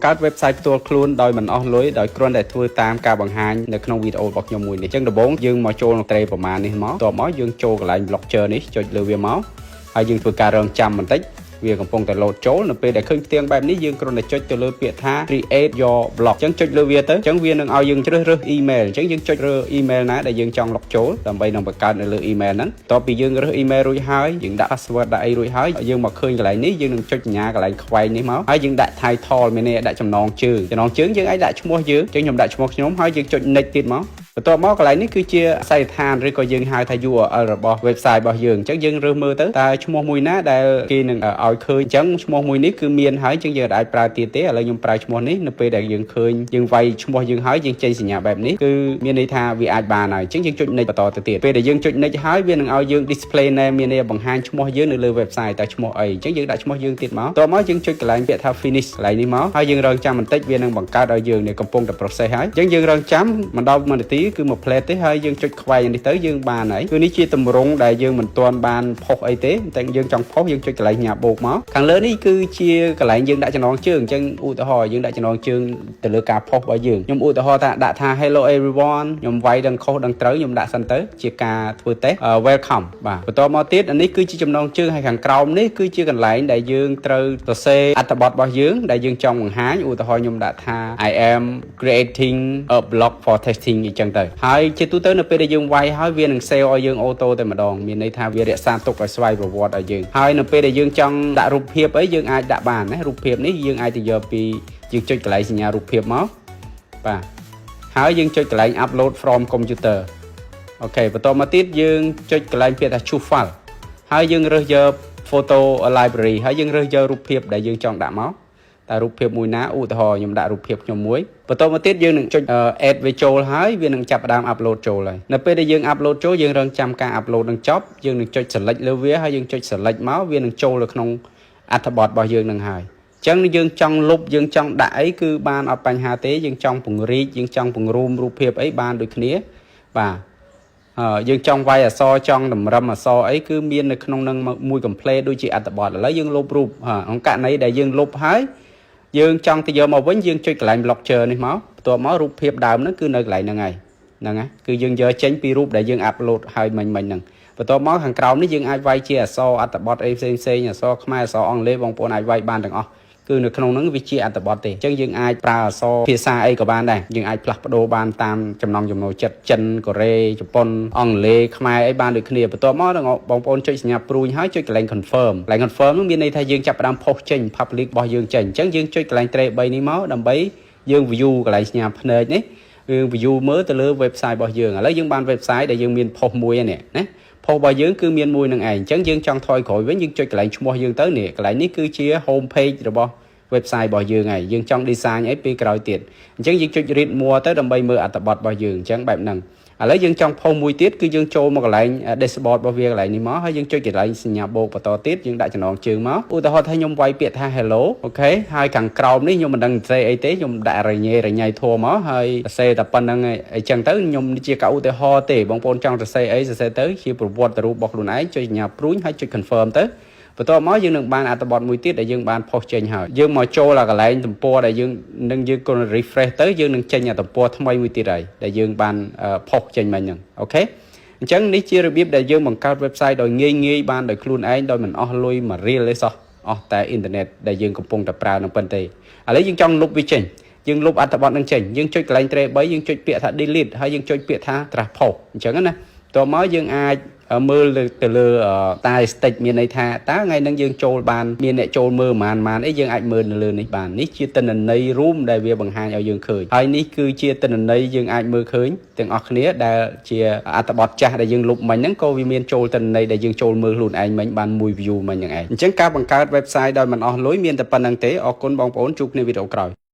កើត website ផ្ទាល់ខ្លួនដោយមិនអស់លុយដោយគ្រាន់តែធ្វើតាមការបង្ហាញនៅក្នុងវីដេអូរបស់ខ្ញុំមួយនេះអញ្ចឹងដំបូងយើងមកចូលក្នុងត្រេប្រមាណនេះមកតបមកយើងចូលកន្លែង Blogger នេះចុចលើវាមកហើយយើងធ្វើការរងចាំបន្តិចវាកំពុងតែលោតចូលនៅពេលដែលឃើញផ្ទាំងបែបនេះយើងគ្រាន់តែចុចទៅលើពាក្យថា create your blog អញ្ចឹងចុចលើវាទៅអញ្ចឹងវានឹងឲ្យយើងជ្រើសរើស email អញ្ចឹងយើងចុចរើស email ណាដែលយើងចង់ log ចូលដើម្បីនឹងបង្កើតនៅលើ email ហ្នឹងតទៅពីយើងរើស email រួចហើយយើងដាក់ password ដាក់អីរួចហើយយើងមកឃើញកន្លែងនេះយើងនឹងចុចសញ្ញាកន្លែងខ្វែងនេះមកហើយយើងដាក់ title មានន័យដាក់ចំណងជើងចំណងជើងយើងអាចដាក់ឈ្មោះយើងអញ្ចឹងខ្ញុំដាក់ឈ្មោះខ្ញុំហើយយើងចុច next ទៀតមកបន្ទាប់មកកន្លែងនេះគឺជាអាសយដ្ឋានឬក៏យើងហៅថា URL របស់ website របស់យើងអញ្ចឹងយើងរើសមើលទៅតើឈ្មោះមួយណាដែលគេនឹងឲ្យឃើញអញ្ចឹងឈ្មោះមួយនេះគឺមានហើយអញ្ចឹងយើងអាចប្រើទៀតទេឥឡូវខ្ញុំប្រើឈ្មោះនេះនៅពេលដែលយើងឃើញយើងវាយឈ្មោះយើងហើយយើងចេញសញ្ញាបែបនេះគឺមានន័យថាវាអាចបានហើយអញ្ចឹងយើងចុច next បន្តទៅទៀតពេលដែលយើងចុច next ហើយវានឹងឲ្យយើង display name មានន័យបង្ហាញឈ្មោះយើងនៅលើ website តើឈ្មោះអីអញ្ចឹងយើងដាក់ឈ្មោះយើងទៀតមកតមកយើងចុចកន្លែងពាក្យថា finish កន្លែងនេះមកហើយយើងរងចាំបន្តិចវានឹងបង្កើតឲ្យយើងនេះកំពុងតែ process ហើយអញ្ចឹងយើងរងចាំមិនដល់1នាទីគឺមួយភ្លែតទេហើយយើងចុចខ្វែងនេះទៅយើងបានហើយគឺនេះជាទម្រង់ដែលយើងមិនទាន់បានផុសអីទេតែយើងចង់ផុសយើងចុចកន្លែងញ៉ាបូកមកខាងលើនេះគឺជាកន្លែងយើងដាក់ចំណងជើងអញ្ចឹងឧទាហរណ៍យើងដាក់ចំណងជើងទៅលើការផុសរបស់យើងខ្ញុំឧទាហរណ៍ថាដាក់ថា hello everyone ខ្ញុំវាយដឹងខុសដឹងត្រូវខ្ញុំដាក់សិនទៅជាការធ្វើតេស្ត welcome បាទបន្តមកទៀតអានេះគឺជាចំណងជើងហើយខាងក្រោមនេះគឺជាកន្លែងដែលយើងត្រូវសរសេរអត្ថបទរបស់យើងដែលយើងចង់បង្ហាញឧទាហរណ៍ខ្ញុំដាក់ថា I am creating a blog for testing អញ្ចឹងទៅហើយជាទូទៅនៅពេលដែលយើងវាយហើយវានឹង save ឲ្យយើង auto តែម្ដងមានន័យថាវារក្សាទុកឲ្យស្វ័យប្រវត្តិឲ្យយើងហើយនៅពេលដែលយើងចង់ដាក់រូបភាពអីយើងអាចដាក់បានណារូបភាពនេះយើងអាចទៅយកពីយើងចុចកន្លែងសញ្ញារូបភាពមកបាទហើយយើងចុចកន្លែង upload from computer OK បន្តមកទៀតយើងចុចកន្លែងពាក្យថា choose file ហើយយើងរើសយក photo library ហើយយើងរើសយករូបភាពដែលយើងចង់ដាក់មក តែរូបភាពមួយណាឧទាហរណ៍ខ្ញុំដាក់រូបភាពខ្ញុំមួយបន្តមកទៀតយើងនឹងចុច add វាចូលហើយវានឹងចាប់ផ្ដើម upload ចូលហើយនៅពេលដែលយើង upload ចូលយើងរងចាំការ upload នឹងចប់យើងនឹងចុច select លើវាហើយយើងចុច select មកវានឹងចូលទៅក្នុងអត្ថបទរបស់យើងនឹងហើយអញ្ចឹងយើងចង់លុបយើងចង់ដាក់អីគឺបានអត់បញ្ហាទេយើងចង់ពង្រីកយើងចង់ពង្រួមរូបភាពអីបានដូចគ្នាបាទយើងចង់វាយអក្សរចង់តម្រឹមអក្សរអីគឺមាននៅក្នុងនឹងមួយ complete ដូចជាអត្ថបទឥឡូវយើងលុបរូបក្នុងករណីដែលយើងលុបហើយយើងចង់ទៅយកមកវិញយើងចុចកន្លែង Blogger នេះមកបន្ទាប់មករូបភាពដើមហ្នឹងគឺនៅកន្លែងហ្នឹងហើយហ្នឹងហើយគឺយើងយកចេញពីរូបដែលយើង upload ហើយមិញមិញហ្នឹងបន្ទាប់មកខាងក្រោមនេះយើងអាចវាយជាអក្សរអត្ថបទអីផ្សេងផ្សេងអក្សរខ្មែរអក្សរអង់គ្លេសបងប្អូនអាចវាយបានទាំងអស់គឺនៅក្នុងហ្នឹងវាជាអត្ថបទទេអញ្ចឹងយើងអាចប្រើអក្សរភាសាអីក៏បានដែរយើងអាចផ្លាស់ប្ដូរបានតាមចំណង់ចំណូលចិត្តចិនកូរ៉េជប៉ុនអង់គ្លេសខ្មែរអីបានដូចគ្នាបន្ទាប់មកបងប្អូនចុចសញ្ញាព្រួញហើយចុចកន្លែង confirm កន្លែង confirm នោះមានន័យថាយើងចាប់ផ្ដើមផុសចេញ public របស់យើងចេញអញ្ចឹងយើងចុចកន្លែង tray 3នេះមកដើម្បីយើង view កន្លែងសញ្ញាភ្នែកនេះយើង view មើលទៅលើ website របស់យើងឥឡូវយើងបាន website ដែលយើងមានផុសមួយហ្នឹងណាផុសរបស់យើងគឺមានមួយនឹងឯងអញ្ចឹងយើងចង់ថយក្រោយវិញយើងចុចកន្លែងឈ្មោះយើងទៅនេះកន្លែងនេះគឺជា home page របស់ website របស់យើងហើយយើងចង់ design អីពេលក្រោយទៀតអញ្ចឹងយើងចុច read more ទៅដើម្បីមើលអត្ថបទរបស់យើងអញ្ចឹងបែបហ្នឹងឥឡូវយើងចង់ផុសមួយទៀតគឺយើងចូលមកកន្លែង dashboard របស់វាកន្លែងនេះមកហើយយើងចុចកន្លែងសញ្ញាបូកបន្តទៀតយើងដាក់ចំណងជើងមកឧទាហរណ៍ថាខ្ញុំវាយពាក្យថា hello OK ហើយខាងក្រោមនេះខ្ញុំមិនដឹងសរសេរអីទេខ្ញុំដាក់រញ៉េរញ៉ៃធัวមកហើយសរសេរតែប៉ុណ្្នឹងអីចឹងទៅខ្ញុំជាកឧទាហរណ៍ទេបងប្អូនចង់សរសេរអីសរសេរទៅជាប្រវត្តិរូបរបស់ខ្លួនឯងចុចសញ្ញាព្រួញហើយចុច confirm ទៅបន្ទាប់មកយើងនឹងបានអត្ថបទមួយទៀតដែលយើងបានផុសចេញហើយយើងមកចូលអាកន្លែងទំព័រដែលយើងនឹងយើងគ្រាន់ refresh ទៅយើងនឹងចេញអាទំព័រថ្មីមួយទៀតហើយដែលយើងបានផុសចេញមិញហ្នឹង OK អញ្ចឹងនេះជារបៀបដែលយើងបង្កើត website ដោយងាយងាយបានដោយខ្លួនឯងដោយមិនអស់លុយមួយរៀលទេសោះអស់តែអ៊ីនធឺណិតដែលយើងកំពុងតែប្រើនឹងប៉ុន្តែឥឡូវយើងចង់លុបវាចេញយើងលុបអត្ថបទនឹងចេញយើងចុចកន្លែង tray 3យើងចុចពាក្យថា delete ហើយយើងចុចពាក្យថា draft post អញ្ចឹងណាតមកយើងអាចមើលទៅលើ statistic មានន័យថាតើថ្ងៃហ្នឹងយើងចូលបានមានអ្នកចូលមើលប្រហែលប្រហែលអីយើងអាចមើលនៅលើនេះបាននេះជាទិន្នន័យរួមដែលវាបង្ហាញឲ្យយើងឃើញហើយនេះគឺជាទិន្នន័យយើងអាចមើលឃើញទាំងអស់គ្នាដែលជាអត្ថបទចាស់ដែលយើងលុបមិញហ្នឹងក៏វាមានចូលទិន្នន័យដែលយើងចូលមើលខ្លួនឯងមិញបានមួយ view មិញហ្នឹងឯងអញ្ចឹងការបង្កើត website ដោយមិនអស់លុយមានតែប៉ុណ្្នឹងទេអរគុណបងប្អូនជួបគ្នាវីដេអូក្រោយ។